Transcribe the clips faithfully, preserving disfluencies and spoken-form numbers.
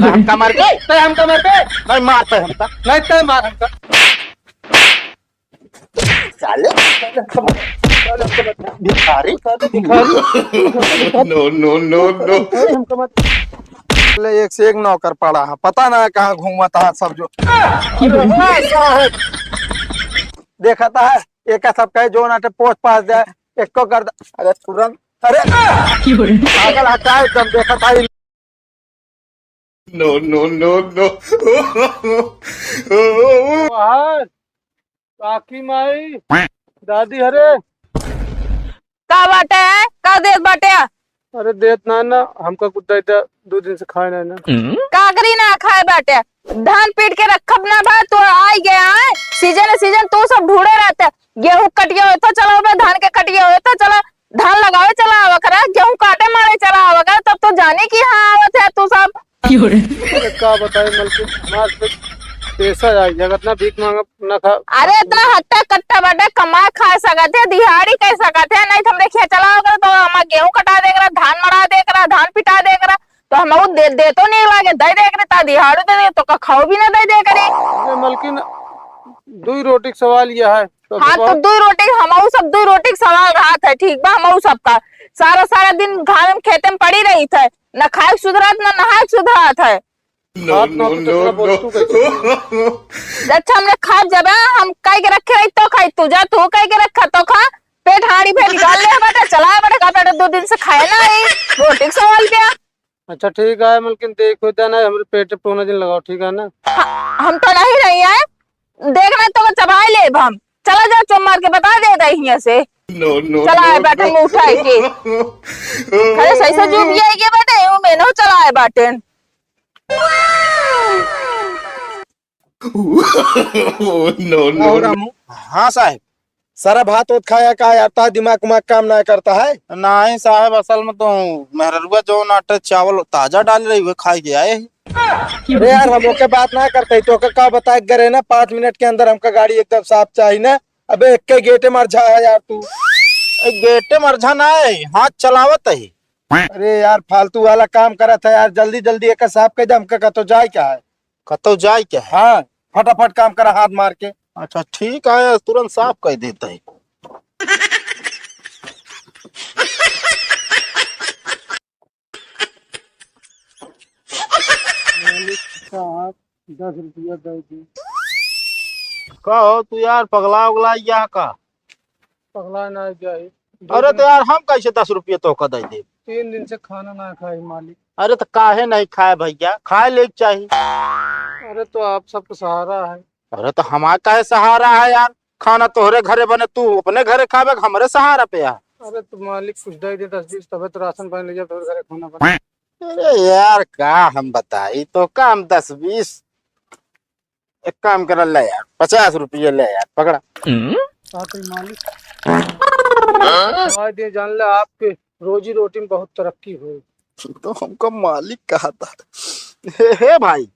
हमका मार के? तै हमका मार के? नहीं, मार तै हमका। नहीं, तै मार हमका। साले, साले हमका मार। साले हमका मार। भिखारी, साले भिखारी। No, no, no, no। साले हमका मार। ले, एक से एक नौकर पड़ा है, पता ना कहाँ घूमत है सब जो। अरे साहब, देखत है, एक सब कहे जो नाटे पोछ पाछ जाए, एको गर्द-, अरे तुरंत, अरे पागल हटा एकदम, देखत है। No, no, no, no। बाहर, काकी माई, दादी हरे। का बाटे? का देत बाटे? अरे देत ना ना, हमका कुछ दे दे, दो दिन से खाए ना ना। का करी ना खाए बाटे? धान पीट के रखब ना बा, तो आई गया है। सीजन सीजन तू सब ढूंढे रहते। गेहूं कटिया होए तो चला बे, धान के कटिया होए तो चला, धान लगावे चला आवा करा, गेहूं काटे मारे चला आवा करा, तब तो जाने की हाँ आवत है तू सब। अरे का बताई मलकिन, हमार पे पैसा आई, अगर ना भीख मांगब ना खा। अरे इतना हट्टा कट्टा बाटे, कमा खा सकत है, दिहाड़ी कह सकत है, नहीं तो हमरे खेत चला होकर तो हमार गेहूं कटा दे करा, धान मड़ा दे करा, धान पिटा दे करा, तो हम उ दे, दे तो नहीं लागे, दे दे करे, ता दिहाड़ू दे दे, तो का खाओ भी ना दे दे करे। अरे मलकिन, दुई रोटी के सवाल यह है, तो हाँ, तो दुई रोटी, हमहू सब दुई रोटी के सवाल रहत है, ठीक बा, हमहू सबका सारा, सारा दिन घाम में खेते में पड़ी रही थे, न खाए के सुधरत, न नहाए के सुधरत है। No, हाथ ना no, तो no, चकरा बोल no। तू कैसे? अच्छा, हमने खा जबे, हम कह के रखे रही तो खाई, तू जा, तू कह के रखा तो खा, पेट हाड़ी भे निकाल ले बेटा, चला बेटा, का बेटा, दो दिन से खाए ना आई, रोटी के सवाल क्या? अच्छा ठीक है मलकिन, देख हो जाना, हमरे पेट पे ना दिन लगाओ, ठीक है ना? ह-, हम तो नहीं रही है, देखना तो चबाई लेब हम। चला जा, चुप मार के बता दे दे हियां से। No, no, चला आए no, बाटे no। मुंह उठाए के। खरे सही से जो भी आई के बाटे, वो मेनो चला आए बाटे। No, no, और no। रामू? हाँ साहब। सारा भात ओत खाया का यार, ता दिमाग उमाग काम ना करता है? नहीं साहब, असल में तो मेहररुआ जो नाटे चावल ताजा डाल रही हुए खाए के आए हैं। अरे यार, हम ओके बात ना करते, तो ओके का बताए करे ना, पाँच मिनट के अंदर हमका गाड़ी एकदम साफ चाहिए ना। अबे एक के गेटे मरझा है यार तू। ए, गेटे मरझा ना है, हाथ चलावत है। अरे यार, फालतू वाला काम करत है यार, जल्दी जल्दी एकर साफ कर दे, हमका कतो जाए क्या है? कतो जाए क्या है? हाँ, फटाफट काम करा हाथ मार के। अच्छा ठीक है, तुरंत साफ कर देते हैं। मालिक साहब, दस रुपया दे दी। का हो तू यार, पगला उगला या का? पगला ना जाए। अरे तो यार, हम कैसे दस रुपये तोका दे दे? तीन दिन से खाना ना खाई मालिक। अरे तो काहे नहीं खाए भैया, खाए ले के चाही। अरे तो आप सबका सहारा है। अरे तो हमार काहे सहारा है यार? खाना तोहरे घरे बने, तू अपने घरे खाबे, हमरे सहारा पे आ। अरे तो मालिक कुछ दे दे दस बीस, तबे तो राशन पानी ले जाओ, तोहरे घरे खाना बने। अरे यार, का हम बताई तो, का हम दस बीस, एक काम कर, ले यार, पचास रुपये ले यार, पकड़ा। का करी मालिक? दवाई दे, जान ले, आपके रोजी रोटी में बहुत तरक्की हुई। तो हमका मालिक कहा था। हे, हे भाई,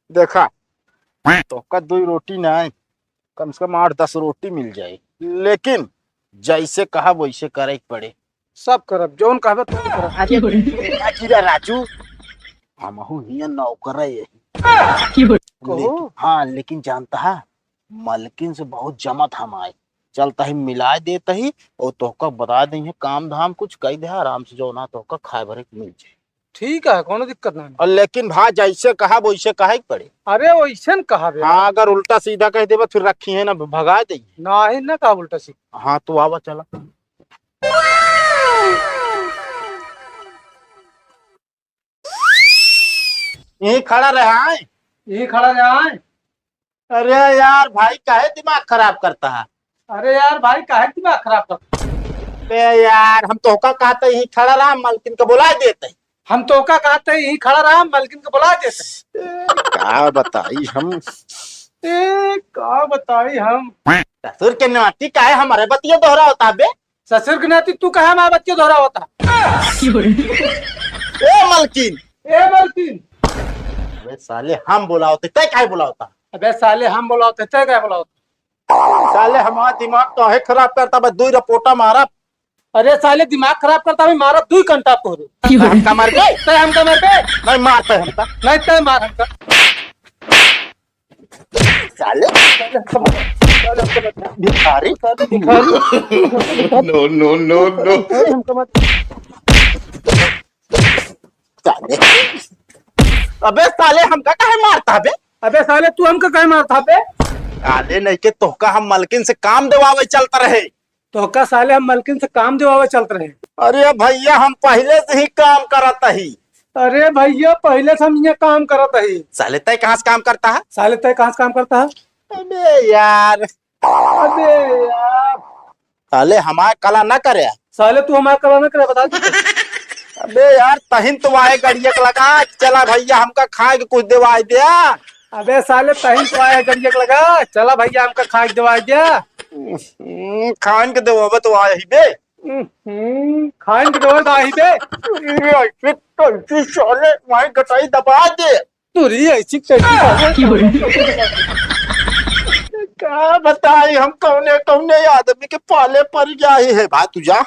देखा, तोका दो रोटी ना है, कम से कम आठ दस रोटी मिल जाए, लेकिन जैसे कहा वैसे करे के पड़े। सब करब, जौन कहबे तौन करब। अरे, राजू रे राजू, हमहू हियां नौकर है। कहो। लेकिन, हाँ, लेकिन जानता है, मलकिन से बहुत जमत हम आए। चलता ही मिलाए देता ही, और तोहका बता देंगे, काम धाम कुछ कह दे, आराम से जो ना तोहका खाए भरे के मिल जाए। ठीक है, कोनो दिक्कत नहीं। और लेकिन भाई जैसे कहा वैसे कहे के पड़े। अरे वैसे न कहा बे। हाँ, अगर उल्टा सीधा कह देबा फिर रखी है ना, भगा दे। नहीं ना कहा उल्टा सीधा। हाँ, तू आवा चला। यही खड़ा रहा है। यही खड़ा रहा है। अरे यार भाई, काहे दिमाग खराब करता है? अरे यार भाई, काहे दिमाग खराब करता है? अरे यार, हम तोहका कहते ही खड़ा रहा, मलकिन को बुला देते। हम तोहका कहते ही खड़ा रहा, मलकिन को बुला देते। ए, का बताई हम? ए, का बताई हम? ससुर के नाती काहे हमारे बतिया दोहरावता बे? ससुर के नाती तू काहे हमारे बतिया दोहरावता? ए मलकिन। ए मलकिन। अबे साले, हम बुलावते, तै काहे बुलावता? अबे साले, हम बुलावते, तै काहे बुलावता? साले, हमारा दिमाग काहे खराब करता बे? दुई रपोटा मारा। अरे साले, दिमाग खराब करता, अभी मारा दुई कंटा तोरे। हमका मारबे? तै हमका मारबे? नहीं, मारता है हमका। नहीं, तै मार हमका। साले, साले, हमका मार। साले, हमका मार। भिखारी, साले, भिखारी। No, no, no, no। साले, हमका मार। साले। अबे साले, हमका काहे मारता बे? अबे साले, तू हमका काहे मारता बे? साले, नहीं के तोहका हम मलकिन से काम देवावे चलत रहे। तोहका साले हम मलकिन से काम देवावे चलत रहे। अरे भैया, हम पहिले से ही काम करत ही। अरे भैया, पहिले से हम ये काम करत ही। साले, तै कहाँ से काम करता है? साले, तै कहाँ से काम करता है? अबे यार। अबे यार। साले, हमार कला ना करे। साले, तू हमार कला ना करे, बता दे। अबे यार, तहिन तो आए गड़िया के लगा, चला भैया, हमका खाए के कुछ देवाई दे। अबे साले, तहिन तो आए गड़िया के लगा, चला भैया, हमका खाए के देवाई दे। हम्म, खान के देवावे तो आए ही बे। हम्म, खान के देवावे तो आए ही बे। ये ऐसे कैसे साले, वहीं गटाई दबा दे। तोरी ऐसी कैसी बात है? का बताई हम कौने कौने आदमी के पाले पड़ गया ही है। भाई तू जा,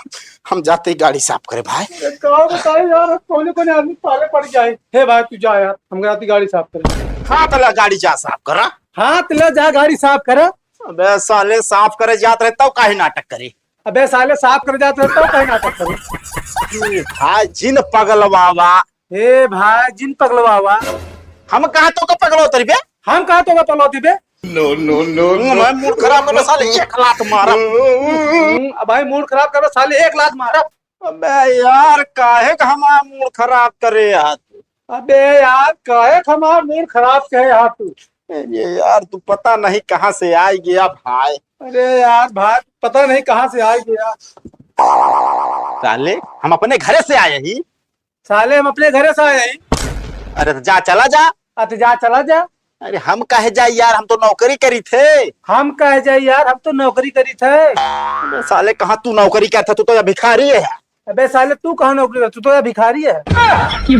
हम जाते ही गाड़ी साफ करे भाई। का बताई यार, कौने कौने आदमी पाले पड़ गया है। हे भाई तू जा यार, हम जाते गाड़ी साफ करे। हाँ, तो ला गाड़ी जा साफ करा। हाँ, तो ले जा गाड़ी साफ करा। अबे साले, साफ करे जात रहे तब काहे नाटक करे? अबे साले, साफ करे जात रहे तब काहे नाटक करे? भाई जिन पगलवावा। ए भाई, जिन पगलवावा। हम कहाँ तोका पगलौत रही बे? हम कहाँ तोका पगलौत रही बे? No, no, no, हम्म, no। भाई, मूड खराब कर साले, एक लात मारा। हम्म, अब भाई, मूड खराब कर साले, एक लात मारा। अबे यार, काहे का हमारा मूड खराब करे यार तू? अबे यार, काहे का हमारा मूड खराब करे यार तू? ये यार, तू पता नहीं कहाँ से आ गया भाई। अरे यार भाई, पता नहीं कहाँ से आ गया। साले, हम अपने घरे से आए ही। साले, हम अपने घरे से आए ही। अरे तो जा, चला जा। अरे तो जा, चला जा। अरे हम काहे जाई यार, हम तो नौकरी करी थे। हम काहे जाई यार, हम तो नौकरी करी थे। अबे साले, कहाँ तू नौकरी करता, तू तो या भिखारी है। अबे साले, तू कहाँ नौकरी करता, तू तो या भिखारी है। ए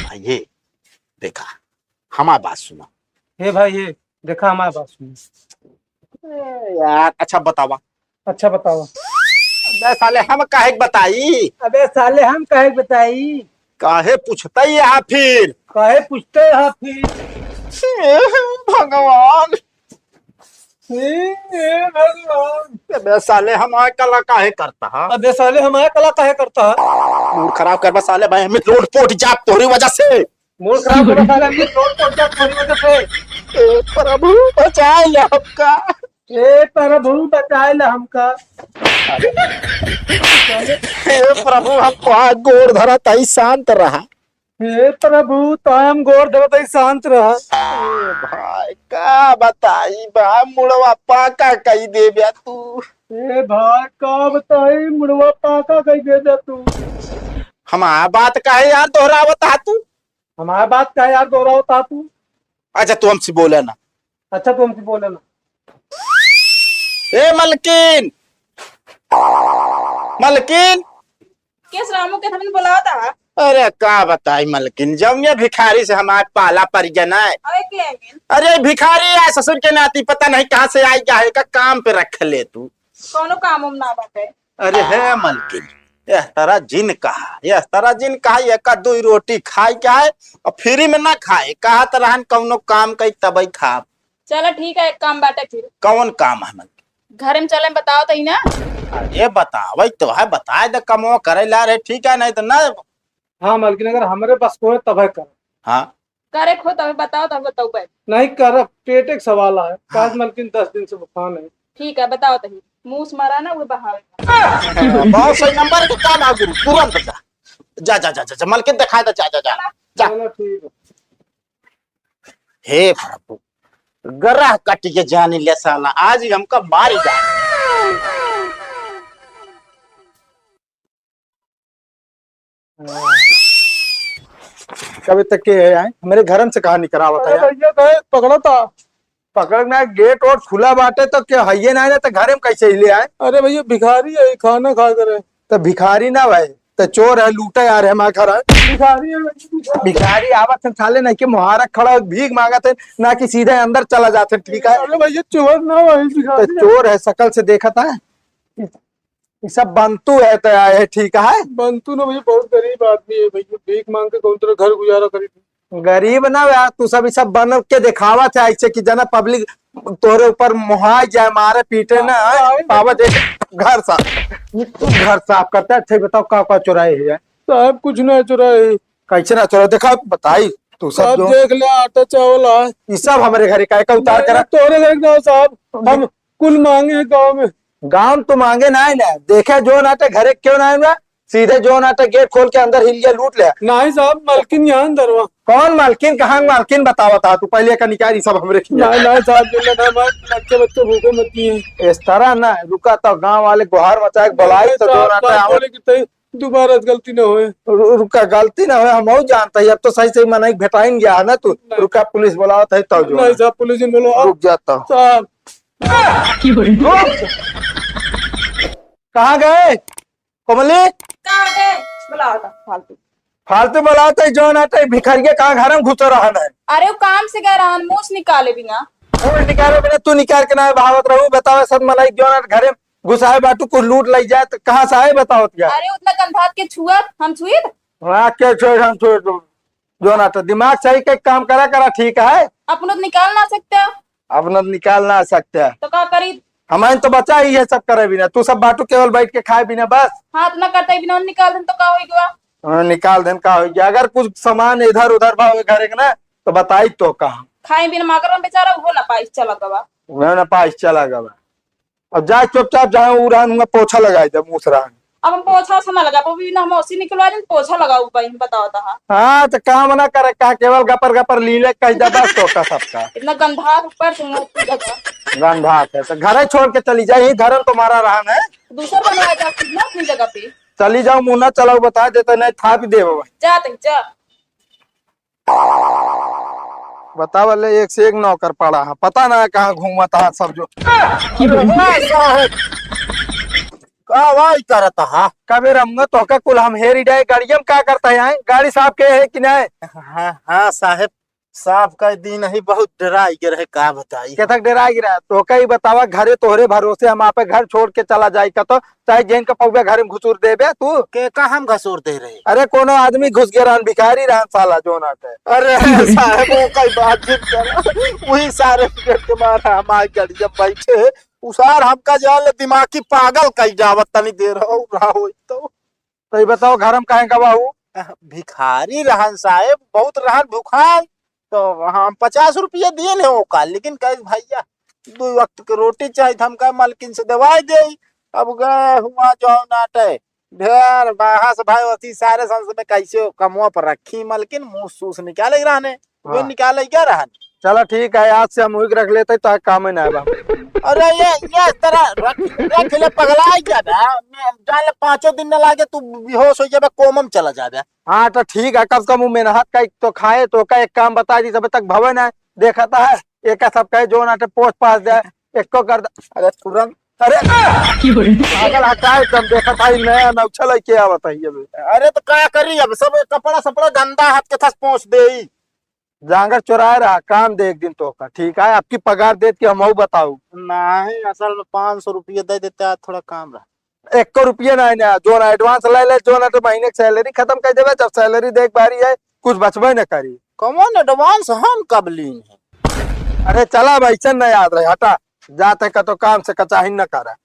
भाई, ये देखा, हमार बात सुना। हे भाई, ये देखा, हमार बात सुना। ए यार, अच्छा बतावा। अच्छा बतावा। अबे साले, हम काहे के बताई? अबे साले, हम काहे के बताई? काहे पूछते यहाँ फिर? काहे पूछते यहाँ फिर? हे भगवान। हे, हे भगवान। अबे साले, हमार कला काहे करता है? अबे साले, हमार कला काहे करता है? मूड खराब करबा साले, भाई, हमें लोड पोट जाब तोहरी वजह से। मूड खराब करबा साले, हमें लोड पोट जाब तोहरी वजह से। ए प्रभु, बचाए ले हमका। ए प्रभु, बचाए ले हमका। हे प्रभु, हम तोहार गोड़ धरत हई, शांत रहा। हे प्रभु, तोहार हम गोड़ धरत हई, शांत रहा। ए भाई, का बताई बा, मुड़वा पाका कई देबे तू। ए भाई, का बताई, मुड़वा पाका कई देबे तू। हमार बात काहे यार दोहरावत हा तू? हमार बात काहे यार दोहरावत हा तू? अच्छा, तू हमसे बोला ना। अच्छा, तू हमसे बोला ना। ए मलकिन, मलकिन। केस रामू के हमें बुलावत हा? अरे का बताई मलकिन, जौन ये भिखारी से हमार पाला पड़ गया ना। अरे के आइल? अरे भिखारी है ससुर के नाती, पता नहीं कहाँ से आई, का है का काम पे रख ले तू। कौनो काम उम ना बाटे। अरे हे मलकिन, यह तरह जिन कहा, यह तरह जिन कहा, एक दुई रोटी खाए के आए और फ्री में ना खाए, कहा तो रहन कौनो काम कई तबई खाब। चलो ठीक है, एक काम बाटे फिर। कौन काम है मलकिन? घर में चले बताओ तो ही ना। अरे बतावे तो है, बताए दे कमवा करे ला रे, ठीक है, नहीं तो ना। हाँ मलकिन, अगर हमरे बस को है तब है कर। हाँ। करे खो तब बताओ, तब बताओ बे। नहीं करब, पेटे के सवाल है। हाँ। काज मलकिन दस दिन से बुखान है। ठीक है, बताओ तही। मुंह से मारा ना, वो बहावे। बहुत सही नंबर के काम आ गुरु, तुरंत जा। जा, जा, जा, जा, जा, मलकिन दिखाई दे, जा, जा, जा। जा। चलो ठीक है। हे प्रभु, गरह कट के जानी ले साला, आज ही हमका मारी जा। कब तक के है आए? हमरे घर में से कहाँ निकरावत है अरे यार? भैया, गए पकड़ा था। पकड़ में गेट ओट खुला बाटे तो क्या है ये नहीं ना तो घरे में कैसे ही ले आए? अरे भैया, भिखारी है, खाना खा करे। तो भिखारी ना भाई, तो चोर है, लूटा यार है, हमारे घर है। भिखारी है भैया, भिखारी। भिखारी आवत है साले, नहीं कि मुहारक खड़ा हो, भीख मांगत है, ना कि सीधे अंदर चला जाते, ठीक है? अरे भैया, चोर ना भाई, तो भिखारी है। चोर है, शकल से देखत है। ई सब बंतू है तो आए है, ठीक है? बंतू ना भैया, बहुत गरीब आदमी है भैया, भीख मांग के कौन तरह घर गुजारा करी थी। गरीब ना यार, तू सब ई सब बन के दिखावत है ऐसे कि जना पब्लिक तोरे ऊपर मोहाय जाए, मारे पीटे ना, हाँ, हाँ। पावत है। घर साफ, घर साफ करते। अच्छा बताओ का का चुराए है? साहब कुछ ना चुराए। कैसे ना चुराए? देखा बताई तू सब साहब जो देख ले, आटा चावल है। ई सब हमरे घरे का, का उतार अरे, करा? तोरे घर ना साहब, हम कुल मांगे हैं गाँव में। गाँव तो मांगे ना है ना, देखे जो ना ते घरे क्यों ना है ना, सीधे जो ना ते गेट खोल के अंदर हिल गया, लूट ले। नहीं साहब, मालकिन यहाँ अंदर हुआ। कौन मालकिन, कहाँ मालकिन बतावत हा तू? पहले का निकाल, ई सब हमरे खिया। नहीं, नहीं साहब, जो ना हमारे बच्चे, बच्चे भूखे मत दिए। इस तरह ना, रुका तो गाँव वाले गुहार मचाए के बुलाई नहीं तो जो साहब, ना ते बात आवत। बोले कि तई दोबारा से गलती ना होए। रु-, रुका, गलती ना होए, हम और जानते हैं, अब तो सही सही मनई भेटाइन गया है ना तू। नहीं। रुका, पुलिस बुलावत है तब जो नहीं ना। साहब, पुलिस नहीं बोलो, अब रुक जाता हूँ। साहब। रुक। कहाँ गए? कोमली? का बटे? बुलाओ तो फालतू। फालतू बुलाओ तो जो ना तो भिखारी के कहाँ घर में घुसो रहन है। अरे वो काम से गए रहन, मूस निकाले बिना। मूस निकाले बिना तू निकाल के ना भावत रहू, बताओ सब मलाई जो ना घरे में घुसाए बाटू कुछ लूट लई जाए तो कहाँ से आए बताओ क्या? अरे उतना गंधात के छुअत, हम छुइत? हाँ, के छोड़ हम छोड़ दो। जो ना तो दिमाग सही के काम करा करा, ठीक है? अपनो तो निकाल ना सकते। अपना तो निकाल ना सकते। तो का करी? हमारे तो बचा ही है सब करे बिना। तू सब बाटू केवल बैठ के खाए बिना बस। हाँ, इतना करते बिना निकाल देन तो का होई गवा? हाँ, निकाल देन का होई गया? अगर कुछ सामान इधर उधर बा घरे के ना तो बताई तो का? खाए बिना मागर में बेचारा वो ना पाइस चला गवा। वह ना पाइस चला गवा। अब जा चुपचाप जहाँ उ रहन हुआ पोछा लगाई दे, मूस रहन। अब हम पोछा से ना लगा, अभी ना हम ओसी निकलवा देन, पोछा लगाऊ भाई, हम बताओ तो हाँ। हाँ, तो काम ना करे, कहा केवल गपर गपर लीले कह दे बस तो का सबका। इतना गंधा ऊपर से मुंह पूजा का। गंधा है, तो घरे छोड़ के चली जाए, यही धर्म तुम्हारा रहन है। दूसर बनवा जा, कितना अपनी जगह पे। चली जाओ, मुंह ना चलाओ, बता देते नहीं, थाप दे भाई। जा तई, जा। बतावा ले, एक से एक नौकर पड़ा है, पता ना कहाँ घूमत है सब जो। का वाई करत हा? कबे रमुआ तोहका कुल हम हेरी डाए, गाड़िया में का करता है? गाड़ी साफ के है कि नहीं? हाँ, हाँ साहेब, साफ कर दी नहीं, बहुत डराई गे रहे, का बताई। केतक डराई गे रहे? तोहका ही बतावा, घरे तोहरे भरोसे हम आपे घर छोड़ के चला जाई का तो चाहे जेन का पौवा घरे में घुसूर देबे तू। के का हम घसूर दे रहे? अरे कोनो आदमी घुस गए रहन, भिखारी रहन साला जो ना के। अरे साहेब, वो कई बात जिन कर, वही सारे बिगड़ के मारा हमारे गड़िया बैठे। उसार हमका जाल दिमागी पागल कई जावत तनी देर हो रहा होई तो। तो ये बताओ घर में काहे गवा हूँ? भिखारी रहन साहेब, बहुत रहन भुखान, तो हम पचास रुपया दिए ने ओका, लेकिन कहे भैया दो वक्त के रोटी चाहिए, तो हम कहे मालकिन से दवाई दे। अब गए हुआ जो नाटे ढेर बाहर से भाई, वसी सारे संस में कैसे कमवा पर रखी मालकिन, मुंह सूस निकाले रहने, वो हाँ। निकाले क्या रहन। चलो ठीक है, आज से हम उही के रख लेते, तो काम में ना आवा। अरे ये, ये तरह रख, रख ले, पगला ही जाबे। मैं जान ले, पाँचों दिन न लागे, तू बेहोश हो जाबे, कोमा में चला जाबे। हाँ, तो ठीक है, कम से कम वो मेहनत का तो खाए, तो का एक काम बता दी, जब तक भवे ना, देखता है, एक सब कहे, जो नाटे पोछ पास जाए, एको कर द-, अरे तुरंत, अरे, की बोले? पागल हटा एकदम, देखता है, नया नौछा लेके आवत है ये भी। अरे तो का करी, अब सब कपड़ा सपड़ा गंदा हाथ के थस पोछ देई। जांगर चोराए रहा, काम दे एक दिन तोहका, ठीक है? आपकी पगार देत कि हमहू बताऊ। नहीं, असल में पाँच सौ रुपया दे देते, आज थोड़ा काम रहा। एको रुपया नहीं ना, जो ना advance ले ले, जो ना तो महीने की salary खत्म कर देबे, जब salary देख बारी है, कुछ बचबे न करी। कौन advance हम कब लीन है? अरे चला भाई, चल न याद रहे, हटा, जाते का तो काम से कचाही न करा।